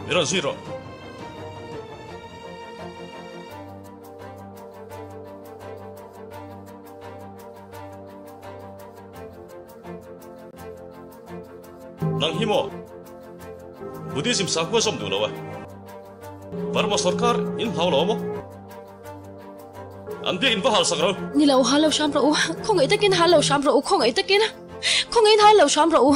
Min rawn zui rawh. Nang hi maw Buddhism sakhua zawm duh lo a? Burma sorkar in hlau lo maw? An biak in va hal sak ro. Ni lo, hal lo hram rawh u. Khawngaih takin hal lo hram rawh u, khawngaih takin. Khawngaihin hal lo hram rawh u.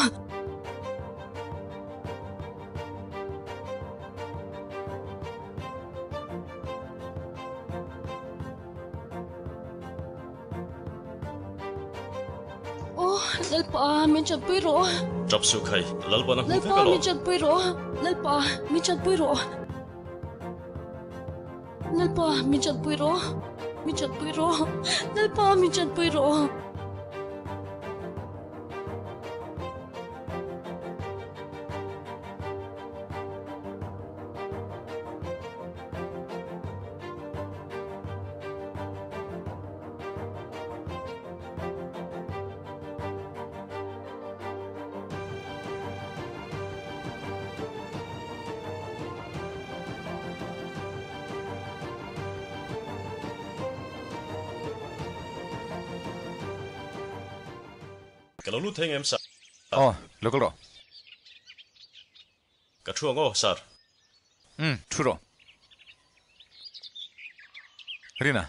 Aw, Lalpa, min tanpui rawh. Tap suh khai, Lalpa na hmu vek alawm. Lalpa, min tanpui rawh. Lalpa, min tanpui rawh. Lalpa, min tanpui rawh. Min tanpui rawh. Lalpa, min tanpui rawh. Ka lo lut thei ngem sir? Aw, lo kal rawh. Ka thu ang aw, sir. Umm, thu rawh. Rina.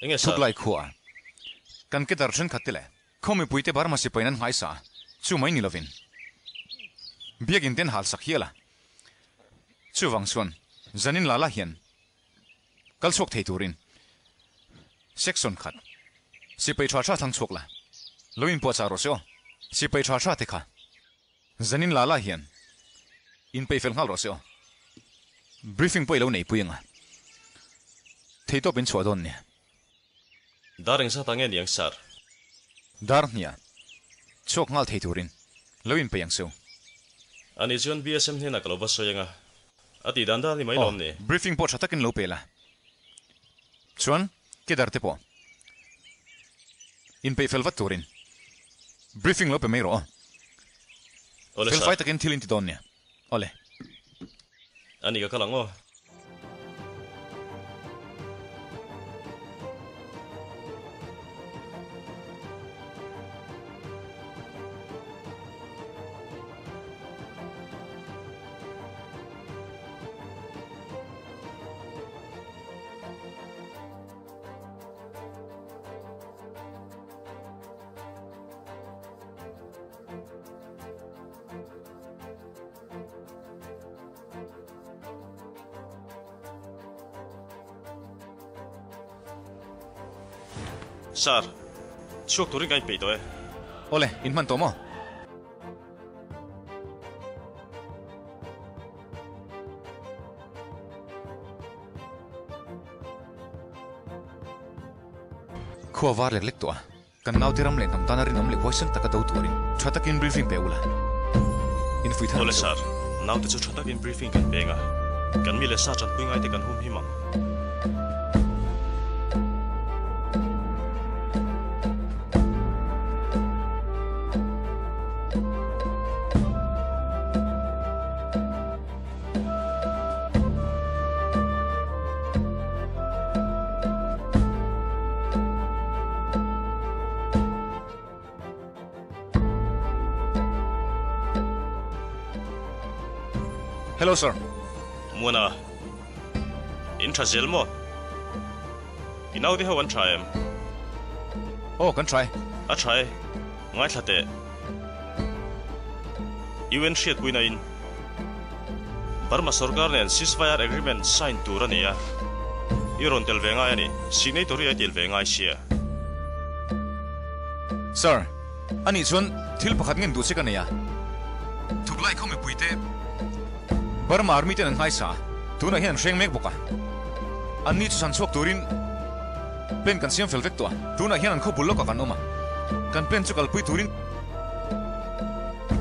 Enge sir? Thuklai khua. Kan ke dar thenkhat te leh khaw mipuite Burma sipain an nghaisa a, chu mai ni lovin biakin te an hal sak hial a. Chuvang chuan zanin la la hian kal chhuak thei turin section khat sipai tha tha thlang chhuak la, lo inpuahchah rawh se aw. Sipai tha tha te kha Zanin la la hian inpeih fel nghal rawh se aw. Briefing pawh i lo neipui ang a, theitawp in chhuah dawn nia. Dar engzat ah nge niang sir? Dar hnia chhuak nghal thei turin lo inpeih ang se u. Ani chuan BSM hnenah ka lo va sawi ang a, a tih dan dan ni mai Aw, lawm ni. Briefing pawh tha takin lo pe la. Chuan kedar te pawh inpeih fel vat turin briefing lo pe mai rawh aw. Awle Felfai sir. takin thil in ti dawn nia. Awle. Ani ka kal ang aw. Sir, chhuak turin ka inpeih tawh e. Awle, in hman tawh maw? Khua var lek lek tawh a, kan naute ram leh hnam tana rinawm leh huaisen taka do turin tha takin briefing pe ula, infuih thar ang Awle che u. sir, naute chu tha takin briefing kan peng a, kan mi leh sa tanpui ngaite kan hum him ang. Hello sir. Muana, in tha zel maw? I naute ho an tha em? Aw, kan tha e. A tha e, ngaithla teh. UN hriatpuina in Burma sorkar nen ceasefire agreement sign tur a ni a, i rawn tel ve ngai a ni, signatory a tel ve ngai sia. Sir, anih chuan thil pakhat ngen duh che ka nei a, thuklai khaw mipuite Burma army ten an nghaisa a, tunah hian an hreng mek bawk a, anni chu chhan chhuak turin Plan kan siam fel vek tawh a, tunah hian an khaw bul lawkah kan awm a, kan plan chu kalpui turin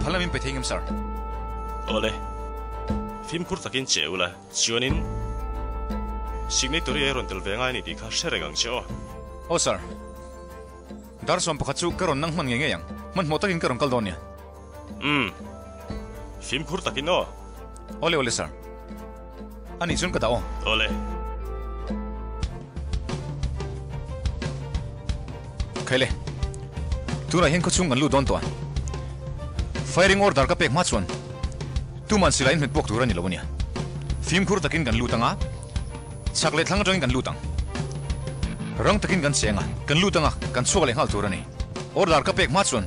phal lam in pe thei ngem sir? Awle, fimkhur takin che ula, chuanin signatory a rawn tel ve ngai a ni tih kha hre reng ang che aw. Aw sir, dar 11 chu ka rawn nang hman ngei ngei ang, hmanhmawh takin ka rawn kal dawn nia. Umm, fimkhur takin aw. Awle awle sir. Anih chuan ka dah aw. Awle. Khaile. Tunah hian khawchhung kan lut dawn tawh a. Firing order ka pek hma chuan tuman silai in hmet puak tur a ni lo ania. Fimkhur takin kan lut anga, chhak leh thlang atangin kan lut ang. Rang takin kan cheng a, kan lut anga kan chhuak leh nghal tur a ni. Order ka pek hma chuan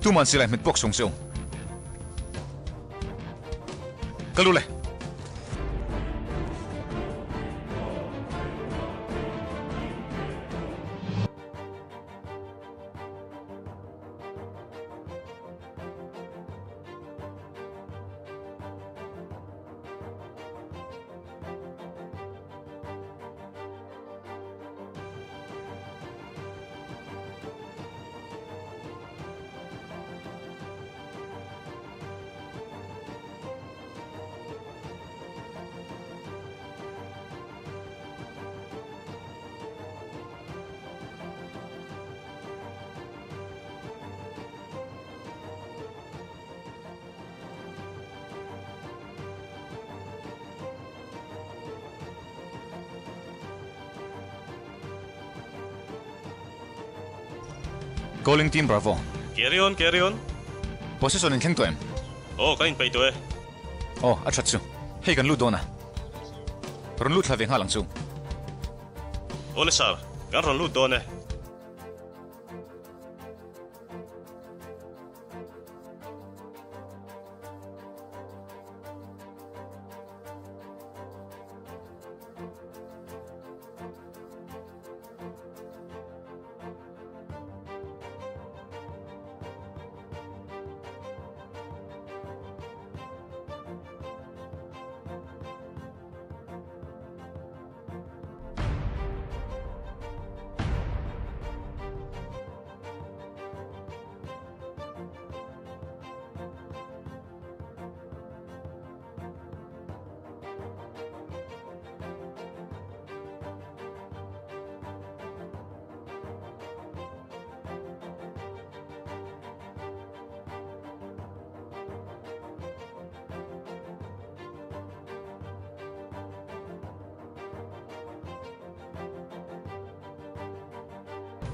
tuman silai hmet puak sung cheu. Ka lu le. Calling team Bravo. Carry on, carry on. Position in thleng tawh em? Aw, ka inpeih tawh e. Aw, a that chu. Hei kan lut dawn a. Rawn lut thla ve nghal ang chu. Awle sir, kan rawn lut dawn e.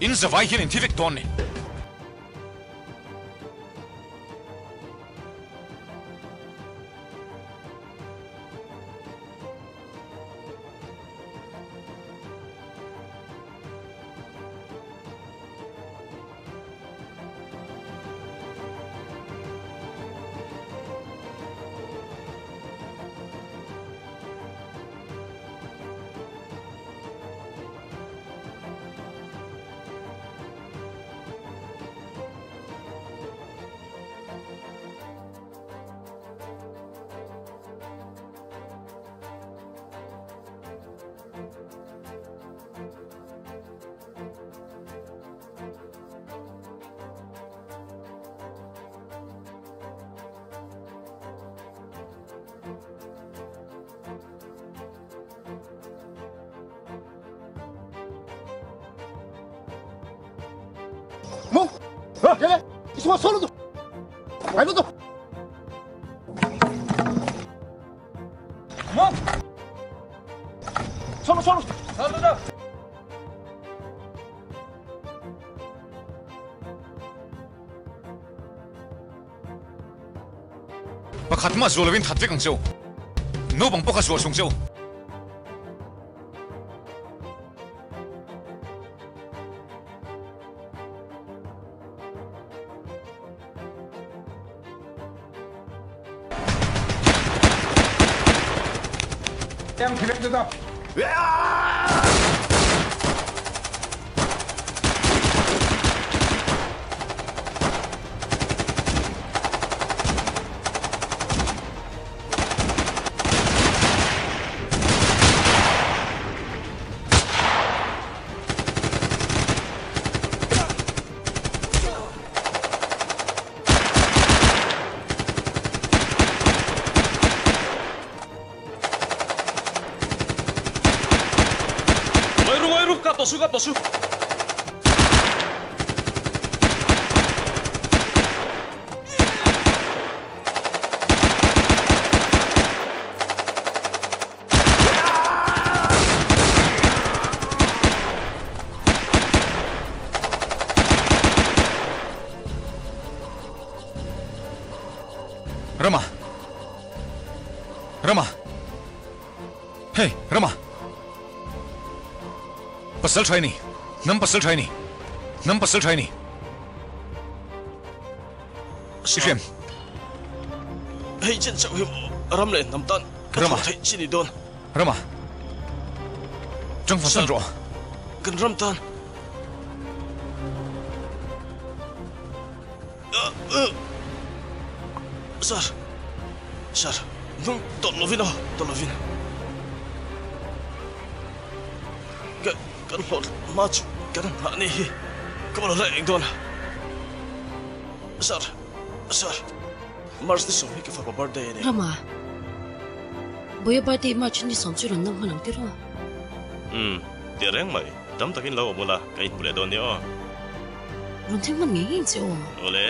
In zavai hian in thi vek dawn ni. Mo! Gele! Isma solo do! Vai do! Mo! Solo solo! Solo do! Pakhat mah zual loin that vek ang cheu. Naupang pawh kha zual sung cheu. Ngawi ru ngawi ru, kap tawh su, kap tawh su. Rama! Rama! Hey! Rama! Pasal tha i ni! Hnam pasal tha i ni! Hnam pasal tha i ni! I hriam! Hei chen chauh hi maw ram leh hnam tan ka Rama! thawh theih chi ni dawn. Rama! Tang fan san rawh! Kan ram tan. Sir, sir, hnung tawlh lovin aw, tawlh lovin. Ka, kan hlawh hma chu kan nghah ni hi ka va la eng dawn a. Sir, sir, March ni sawm hi ka fapa birthday a ni. Rama, Buia birthday March ni sawm chu rawn nang hman ang tiraw? Umm, tih reng mai, dam takin lo awm ula, ka inhmu leh dawn nia aw. Rawn thleng hman ngei ngei che aw. Awle.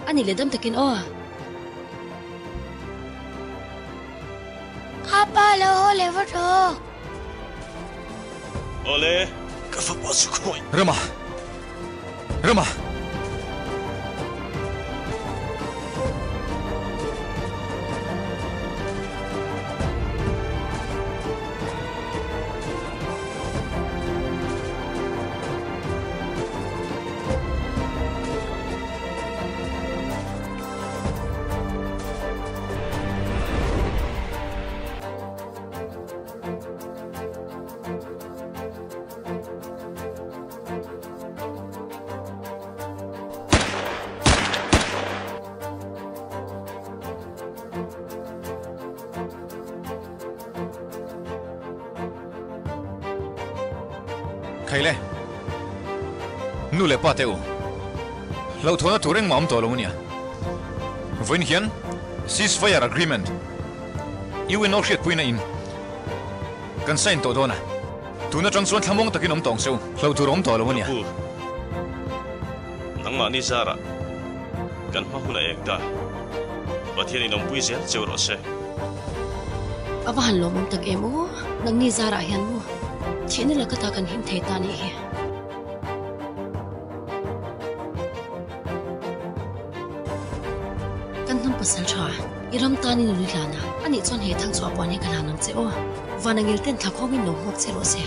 A nih leh dam takin aw. Ka pa lo haw leh vat rawh. Awle. Ka fapa chu khawi. Rama. Rama. Khaile, nu leh pa te u, hlauhthawnna tur engmah awm tawh lo ania. Vawiin hian ceasefire agreement UNO hriatpuina in kan sign tawh dawn a. Tun atang chuan thlamawng takin awm tawng cheu, hlauh tur a awm tawh lo ania. Ka pu, nangmahni zarah kan hma hun a eng ta. Pathian in awmpui zel cheu rawh se. A va han lawmawm tak em aw, nangni zarah hian maw thihna laka ta kan him thei ta nih hi. Kan hnam pasal tha, i ram tan i nun i hlan a, anih chuan he thang chhuah puan hi ka hlan ang che aw. Van angil ten thla khawngin lo hmuak che rawh se.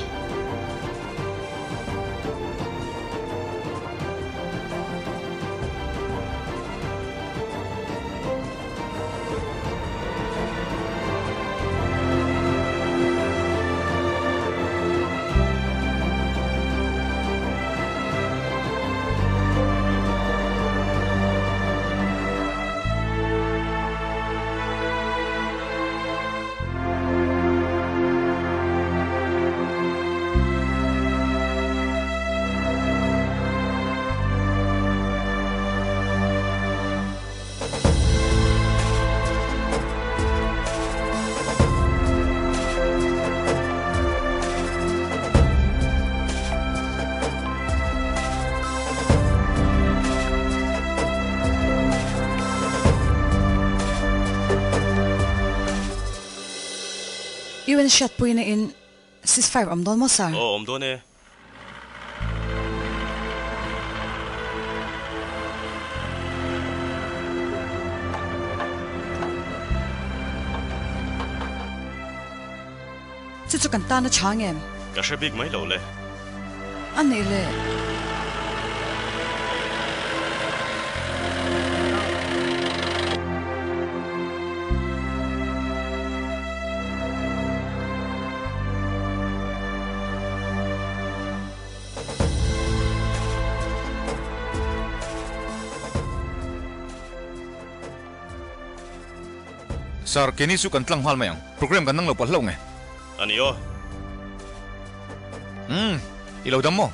UN hriatpuina in ceasefire awm dawn maw sir? Aw awm dawn e. Chu chu kan tan a chhang em? Ka hre bik mai lo le. A nih le. Sir, keini chu kan tlang nghal mai ang. Program kan nang lo palh hlauh nge? A ni aw. Umm, i lo dam maw?